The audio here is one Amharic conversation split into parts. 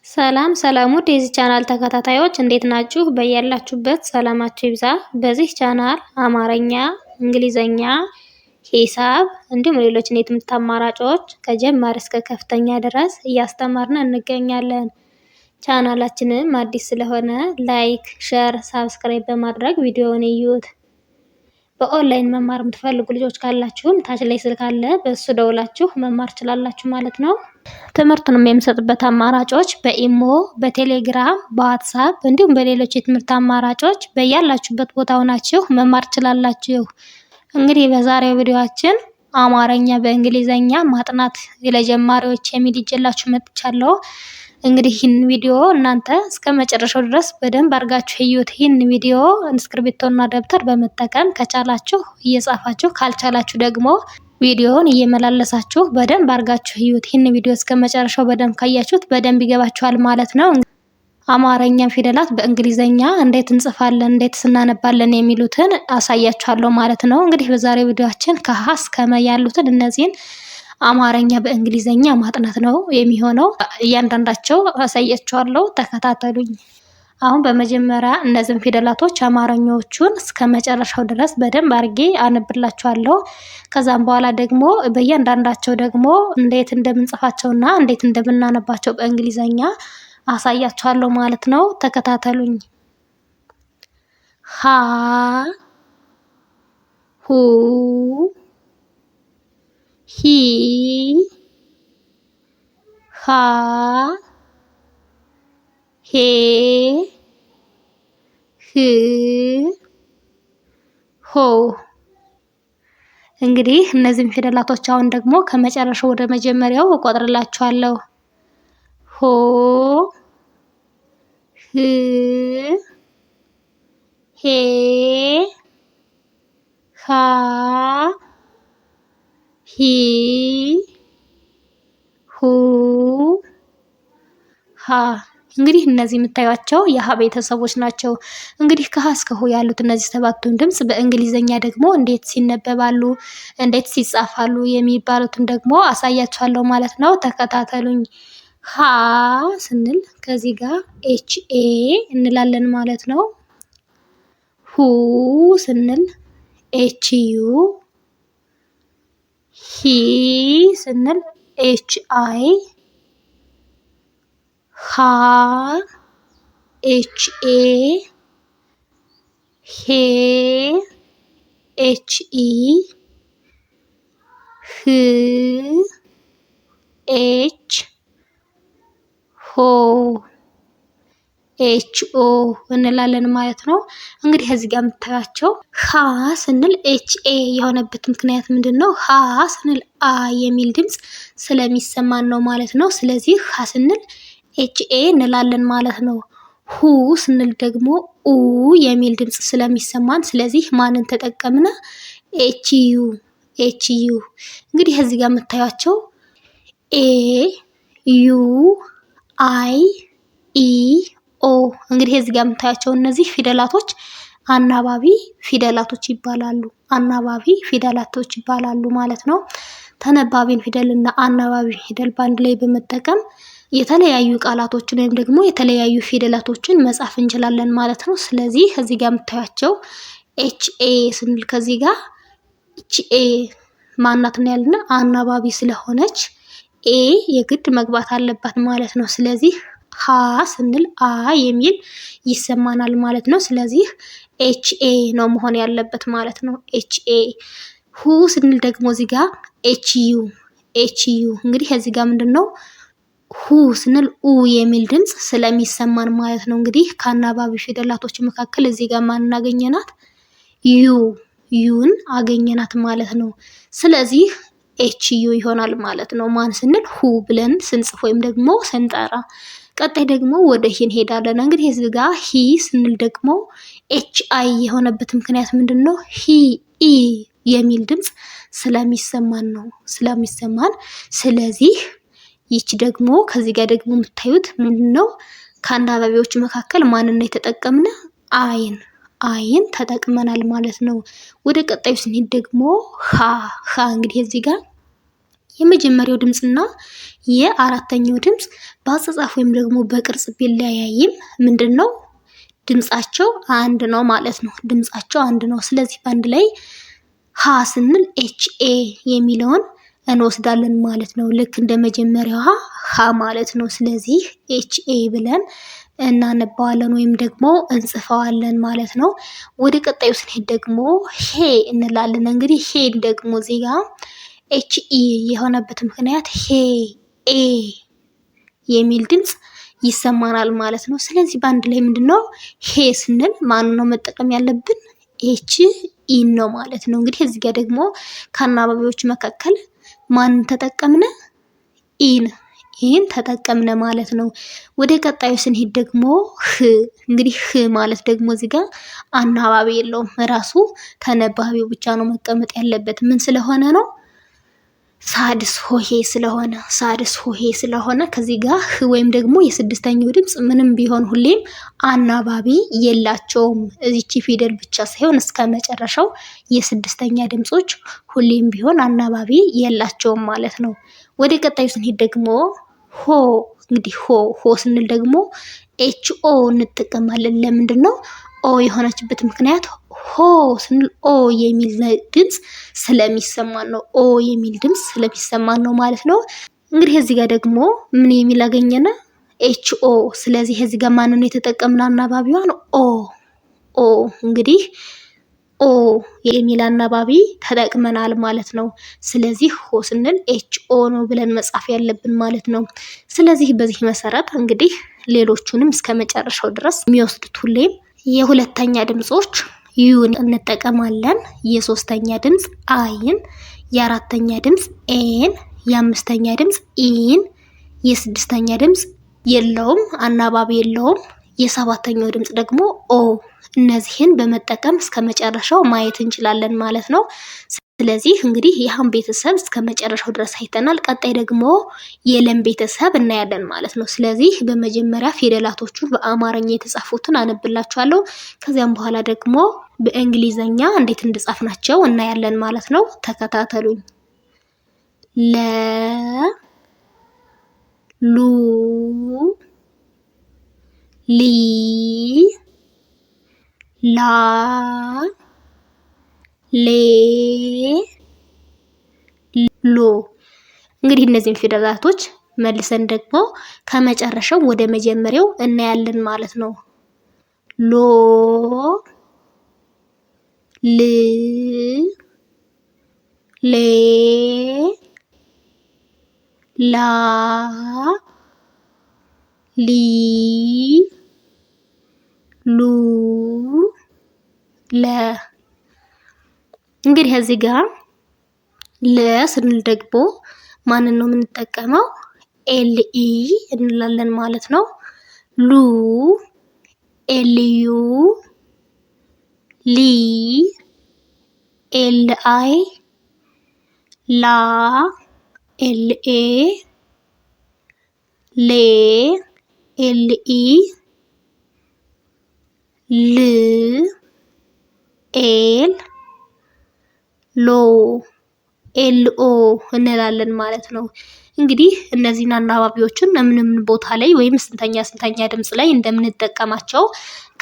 ሰላም ሰላም ውድ የዚህ ቻናል ተከታታዮች እንዴት ናችሁ? በያላችሁበት ሰላማችሁ ይብዛ። በዚህ ቻናል አማርኛ፣ እንግሊዘኛ፣ ሂሳብ እንዲሁም ሌሎችን የትምህርት አማራጮች ከጀማሪ እስከ ከፍተኛ ድረስ እያስተማርን እንገኛለን። ቻናላችንም አዲስ ስለሆነ like፣ share፣ subscribe በማድረግ ቪዲዮውን እዩት። በኦንላይን መማር የምትፈልጉ ልጆች ካላችሁም ታች ላይ ስልክ አለ፣ በእሱ ደውላችሁ መማር ትችላላችሁ ማለት ነው። ትምህርቱንም የምሰጥበት አማራጮች በኢሞ፣ በቴሌግራም፣ በዋትሳፕ እንዲሁም በሌሎች የትምህርት አማራጮች በያላችሁበት ቦታ ሆናችሁ መማር ትችላላችሁ። እንግዲህ በዛሬው ቪዲዮአችን አማርኛ በእንግሊዘኛ ማጥናት ለጀማሪዎች የሚል ይዤላችሁ መጥቻለሁ። እንግዲህ ይህን ቪዲዮ እናንተ እስከ መጨረሻው ድረስ በደንብ አድርጋችሁ እዩት። ይህን ቪዲዮ እስክርቢቶና ደብተር በመጠቀም ከቻላችሁ እየጻፋችሁ ካልቻላችሁ ደግሞ ቪዲዮውን እየመላለሳችሁ በደንብ አድርጋችሁ እዩት። ይህን ቪዲዮ እስከ መጨረሻው በደንብ ካያችሁት በደንብ ይገባችኋል ማለት ነው። አማርኛ ፊደላት በእንግሊዘኛ እንዴት እንጽፋለን፣ እንዴት ስናነባለን የሚሉትን አሳያችኋለሁ ማለት ነው። እንግዲህ በዛሬው ቪዲዮአችን ከሀ እስከ መ ያሉትን እነዚህን አማርኛ በእንግሊዘኛ ማጥናት ነው የሚሆነው። እያንዳንዳቸው አሳያችኋለሁ፣ ተከታተሉኝ። አሁን በመጀመሪያ እነዚህን ፊደላቶች አማርኛዎቹን እስከ መጨረሻው ድረስ በደንብ አድርጌ አነብላችኋለሁ። ከዛም በኋላ ደግሞ በእያንዳንዳቸው ደግሞ እንዴት እንደምንጽፋቸውና እንዴት እንደምናነባቸው በእንግሊዘኛ አሳያችኋለሁ ማለት ነው። ተከታተሉኝ። ሀ ሁ ሂ ሃ ሄ ህ ሆ። እንግዲህ እነዚህን ፊደላቶች አሁን ደግሞ ከመጨረሻው ወደ መጀመሪያው እቆጥርላችኋለሁ። ሆ ህ ሄ ሃ ሂ ሁ ሃ። እንግዲህ እነዚህ የምታዩቸው የሀ ቤተሰቦች ናቸው። እንግዲህ ከሀ እስከ ሆ ያሉት እነዚህ ሰባቱን ድምፅ በእንግሊዘኛ ደግሞ እንዴት ሲነበባሉ እንዴት ሲጻፋሉ የሚባሉትን ደግሞ አሳያችኋለሁ ማለት ነው። ተከታተሉኝ። ሀ ስንል ከዚህ ጋር H A እንላለን ማለት ነው። ሁ ስንል H U፣ ሂ ስንል H I፣ ሃ H A፣ ሄ H E፣ ህ H ሆ H O እንላለን ማለት ነው። እንግዲህ እዚህ ጋር የምታያቸው ሀ ስንል H A የሆነበት ምክንያት ምንድን ነው? ሀ ስንል አ የሚል ድምፅ ስለሚሰማን ነው ማለት ነው። ስለዚህ ሀ ስንል H A እንላለን ማለት ነው። ሁ ስንል ደግሞ ኡ የሚል ድምፅ ስለሚሰማን ስለዚህ ማንን ተጠቀምነ? H U H U። እንግዲህ እዚህ ጋር የምታያቸው A U I E O። እንግዲህ እዚህ ጋር የምታያቸው እነዚህ ፊደላቶች አናባቢ ፊደላቶች ይባላሉ። አናባቢ ፊደላቶች ይባላሉ ማለት ነው። ተነባቢን ፊደል እና አናባቢ ፊደል በአንድ ላይ በመጠቀም የተለያዩ ቃላቶችን ወይም ደግሞ የተለያዩ ፊደላቶችን መጻፍ እንችላለን ማለት ነው። ስለዚህ እዚህ ጋር የምታያቸው H A ስንል ከዚህ ጋር H A ማናት ነው ያልና አናባቢ ስለሆነች A የግድ መግባት አለባት ማለት ነው። ስለዚህ ሀ ስንል አ የሚል ይሰማናል ማለት ነው። ስለዚህ H A ነው መሆን ያለበት ማለት ነው። H A። ሁ ስንል ደግሞ እዚህ ጋር H U H U። እንግዲህ እዚህ ጋር ምንድን ነው ሁ ስንል ኡ የሚል ድምፅ ስለሚሰማን ማለት ነው። እንግዲህ ከአናባቢ ፊደላቶች መካከል እዚህ ጋር ማንን አገኘናት? U U ን አገኘናት ማለት ነው። ስለዚህ H U ይሆናል ማለት ነው። ማን ስንል ሁ ብለን ስንጽፍ ወይም ደግሞ ስንጠራ። ቀጣይ ደግሞ ወደ ሂ እንሄዳለን። እንግዲህ እዚህ ጋር ሂ ስንል ደግሞ H I የሆነበት ምክንያት ምንድን ነው? ሂ ኢ የሚል ድምፅ ስለሚሰማን ነው ስለሚሰማን ስለዚህ ይቺ ደግሞ ከዚህ ጋር ደግሞ የምታዩት ምንድን ነው? ከአናባቢዎች መካከል ማንን ነው የተጠቀምነ? I ን I ን ተጠቅመናል ማለት ነው። ወደ ቀጣዩ ስንሄድ ደግሞ ሀ ሀ እንግዲህ እዚህ ጋር የመጀመሪያው ድምፅና የአራተኛው ድምፅ በአጻጻፍ ወይም ደግሞ በቅርጽ ቢለያይም ምንድን ነው ድምፃቸው አንድ ነው ማለት ነው። ድምፃቸው አንድ ነው። ስለዚህ በአንድ ላይ ሀ ስንል H A የሚለውን እንወስዳለን ማለት ነው። ልክ እንደ መጀመሪያው ሀ ሀ ማለት ነው። ስለዚህ H A ብለን እናነባዋለን ወይም ደግሞ እንጽፈዋለን ማለት ነው። ወደ ቀጣዩ ስንሄድ ደግሞ ሄ እንላለን። እንግዲህ ሄን ደግሞ እዚህ ጋ H E የሆነበት ምክንያት ሄ ኤ የሚል ድምፅ ይሰማናል ማለት ነው። ስለዚህ በአንድ ላይ ምንድነው ሄ ስንል ማን ነው መጠቀም ያለብን? H E ን ነው ማለት ነው። እንግዲህ እዚህ ጋር ደግሞ ከአናባቢዎች መካከል ማንን ተጠቀምነ? E ን E ን ተጠቀምነ ማለት ነው። ወደ ቀጣዩ ስንሄድ ደግሞ ህ እንግዲህ ህ ማለት ደግሞ እዚህ ጋር አናባቢ የለውም። ራሱ ተነባቢው ብቻ ነው መቀመጥ ያለበት። ምን ስለሆነ ነው? ሳድስ ሆሄ ስለሆነ ሳድስ ሆሄ ስለሆነ ከዚህ ጋር ህ ወይም ደግሞ የስድስተኛው ድምፅ ምንም ቢሆን ሁሌም አናባቢ የላቸውም። እዚቺ ፊደል ብቻ ሳይሆን እስከ መጨረሻው የስድስተኛ ድምፆች ሁሌም ቢሆን አናባቢ የላቸውም ማለት ነው። ወደ ቀጣዩ ስንሄድ ደግሞ ሆ እንግዲህ ሆ ሆ ስንል ደግሞ H O እንጠቀማለን። ለምንድን ነው ኦ የሆነችበት ምክንያት? ሆ ስንል ኦ የሚል ድምፅ ስለሚሰማን ነው። ኦ የሚል ድምፅ ስለሚሰማን ነው ማለት ነው። እንግዲህ እዚህ ጋር ደግሞ ምን የሚል አገኘነ? H O። ስለዚህ እዚህ ጋር ማንን ነው የተጠቀምነው? አናባቢዋን ኦ ኦ። እንግዲህ ኦ የሚል አናባቢ ተጠቅመናል ማለት ነው። ስለዚህ ሆ ስንል H O ነው ብለን መጻፍ ያለብን ማለት ነው። ስለዚህ በዚህ መሰረት እንግዲህ ሌሎቹንም እስከ መጨረሻው ድረስ የሚወስዱት ሁሌም የሁለተኛ ድምጾች U ን እንጠቀማለን። የሶስተኛ ድምፅ I ን፣ የአራተኛ ድምፅ A ን፣ የአምስተኛ ድምፅ E ን፣ የስድስተኛ ድምፅ የለውም አናባቢ የለውም። የሰባተኛው ድምፅ ደግሞ ኦ። እነዚህን በመጠቀም እስከ መጨረሻው ማየት እንችላለን ማለት ነው። ስለዚህ እንግዲህ የሀን ቤተሰብ እስከ መጨረሻው ድረስ አይተናል። ቀጣይ ደግሞ የለን ቤተሰብ እናያለን ማለት ነው። ስለዚህ በመጀመሪያ ፊደላቶቹን በአማርኛ የተጻፉትን አነብላችኋለሁ። ከዚያም በኋላ ደግሞ በእንግሊዘኛ እንዴት እንደጻፍናቸው እናያለን ማለት ነው። ተከታተሉኝ። ለ ሉ ሊ ላ ሌ ሎ። እንግዲህ እነዚህን ፊደላቶች መልሰን ደግሞ ከመጨረሻው ወደ መጀመሪያው እናያለን ማለት ነው። ሎ ል ሌ ላ ሊ ሉ ለ። እንግዲህ እዚህ ጋር ለ ስንል ደግሞ ማንን ነው የምንጠቀመው? L E እንላለን ማለት ነው። ሉ L U፣ ሊ L I፣ ላ L A፣ ሌ L E፣ ል L ሎ L O እንላለን ማለት ነው። እንግዲህ እነዚህን አናባቢዎችን ምን ምን ቦታ ላይ ወይም ስንተኛ ስንተኛ ድምፅ ላይ እንደምንጠቀማቸው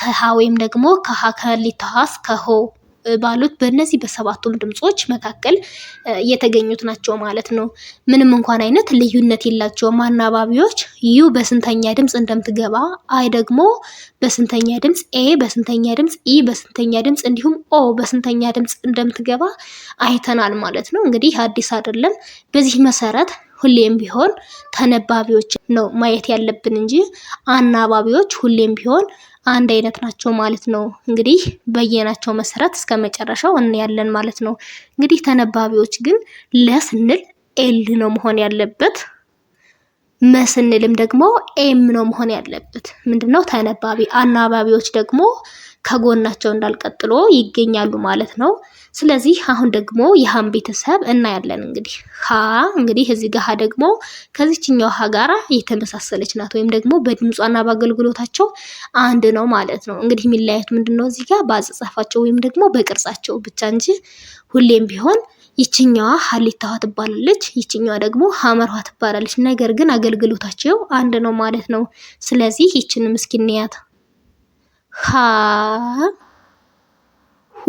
ከሀ ወይም ደግሞ ከሀ ከሊተ ሀ እስከ ሆ ባሉት በእነዚህ በሰባቱም ድምጾች መካከል የተገኙት ናቸው ማለት ነው። ምንም እንኳን አይነት ልዩነት የላቸውም። አናባቢዎች U በስንተኛ ድምፅ እንደምትገባ፣ I ደግሞ በስንተኛ ድምፅ፣ A በስንተኛ ድምፅ፣ E በስንተኛ ድምፅ እንዲሁም ኦ በስንተኛ ድምፅ እንደምትገባ አይተናል ማለት ነው። እንግዲህ አዲስ አይደለም። በዚህ መሰረት ሁሌም ቢሆን ተነባቢዎች ነው ማየት ያለብን እንጂ አናባቢዎች ሁሌም ቢሆን አንድ አይነት ናቸው ማለት ነው። እንግዲህ በየናቸው መሰረት እስከ መጨረሻው እናያለን ማለት ነው። እንግዲህ ተነባቢዎች ግን ለ ስንል L ነው መሆን ያለበት። መ ስንልም ደግሞ M ነው መሆን ያለበት። ምንድነው ተነባቢ። አናባቢዎች ደግሞ ከጎናቸው እንዳልቀጥሎ ይገኛሉ ማለት ነው። ስለዚህ አሁን ደግሞ የሀን ቤተሰብ እናያለን። እንግዲህ ሀ እንግዲህ እዚህ ጋር ሀ ደግሞ ከዚችኛው ሀ ጋራ የተመሳሰለች ናት፣ ወይም ደግሞ በድምጿና በአገልግሎታቸው አንድ ነው ማለት ነው። እንግዲህ የሚለያዩት ምንድነው እዚህ ጋር በአጻጻፋቸው ወይም ደግሞ በቅርጻቸው ብቻ እንጂ ሁሌም ቢሆን ይችኛዋ ሀሊታዋ ትባላለች። ይችኛዋ ደግሞ ሀመርዋ ትባላለች። ነገር ግን አገልግሎታቸው አንድ ነው ማለት ነው። ስለዚህ ይችንም እስኪ እንያት። ሀ ሁ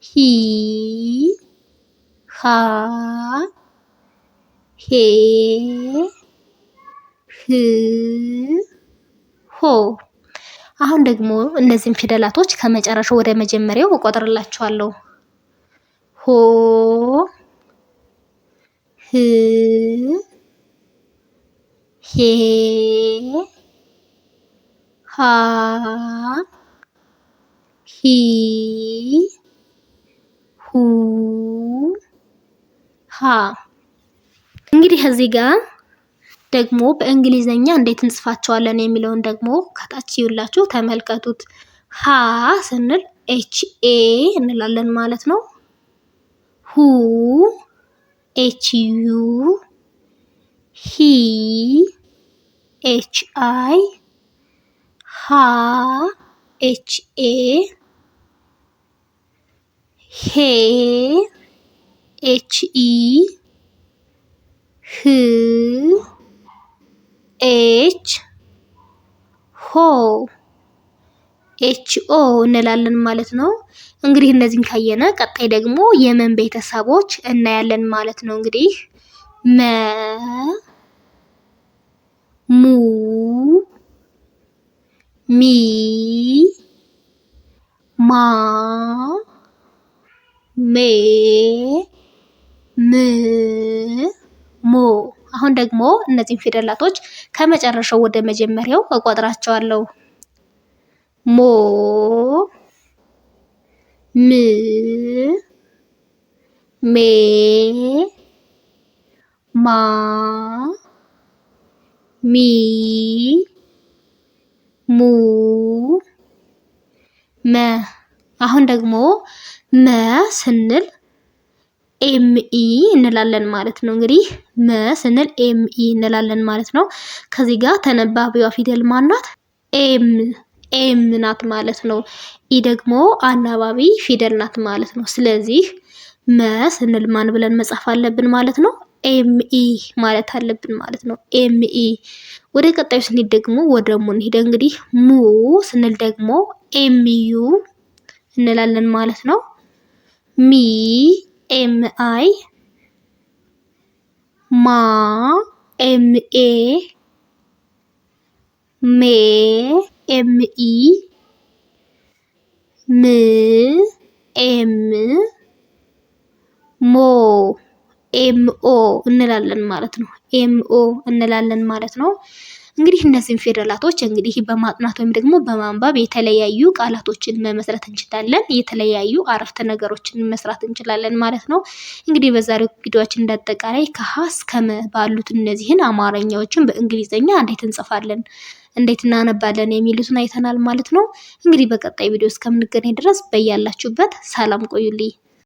ሂ ሃ ሄ ህ ሆ። አሁን ደግሞ እነዚህን ፊደላቶች ከመጨረሻው ወደ መጀመሪያው እቆጥርላችኋለሁ። ሆ ህ ሄ ሃ ሂ ሁ ሃ። እንግዲህ እዚህ ጋር ደግሞ በእንግሊዘኛ እንዴት እንጽፋቸዋለን የሚለውን ደግሞ ከታች ይውላችሁ ተመልከቱት። ሃ ስንል H A እንላለን ማለት ነው። ሁ H U፣ ሂ H I፣ ሃ H A፣ ሄ H E፣ ህ H ሆ H O እንላለን ማለት ነው። እንግዲህ እነዚህን ካየነ ቀጣይ ደግሞ የመን ቤተሰቦች እናያለን ማለት ነው። እንግዲህ መ ሙ ሚ ማ ሜ ም ሞ። አሁን ደግሞ እነዚህን ፊደላቶች ከመጨረሻው ወደ መጀመሪያው እቆጥራቸዋለሁ። ሞ ም ሜ ማ ሚ ሙ መ። አሁን ደግሞ መ ስንል M E እንላለን ማለት ነው። እንግዲህ መ ስንል M E እንላለን ማለት ነው። ከዚህ ጋር ተነባቢዋ ፊደል ማናት? M M ናት ማለት ነው። E ደግሞ አናባቢ ፊደል ናት ማለት ነው። ስለዚህ መ ስንል ማን ብለን መጻፍ አለብን ማለት ነው? M E ማለት አለብን ማለት ነው። M E። ወደ ቀጣዩ ስንሄድ ደግሞ ወደ ሙ እንሂድ። እንግዲህ ሙ ስንል ደግሞ M U እንላለን ማለት ነው። ሚ M I፣ ማ M A፣ ሜ M E፣ ም M፣ ሞ M O እንላለን ማለት ነው። M O እንላለን ማለት ነው። እንግዲህ እነዚህን ፊደላቶች እንግዲህ በማጥናት ወይም ደግሞ በማንበብ የተለያዩ ቃላቶችን መመስረት እንችላለን። የተለያዩ አረፍተ ነገሮችን መስራት እንችላለን ማለት ነው። እንግዲህ በዛሬው ቪዲዮአችን እንዳጠቃላይ ከሀ እስከ መ ባሉት እነዚህን አማርኛዎችን በእንግሊዝኛ እንዴት እንጽፋለን፣ እንዴት እናነባለን የሚሉትን አይተናል ማለት ነው። እንግዲህ በቀጣይ ቪዲዮ እስከምንገናኝ ድረስ በያላችሁበት ሰላም ቆዩልኝ።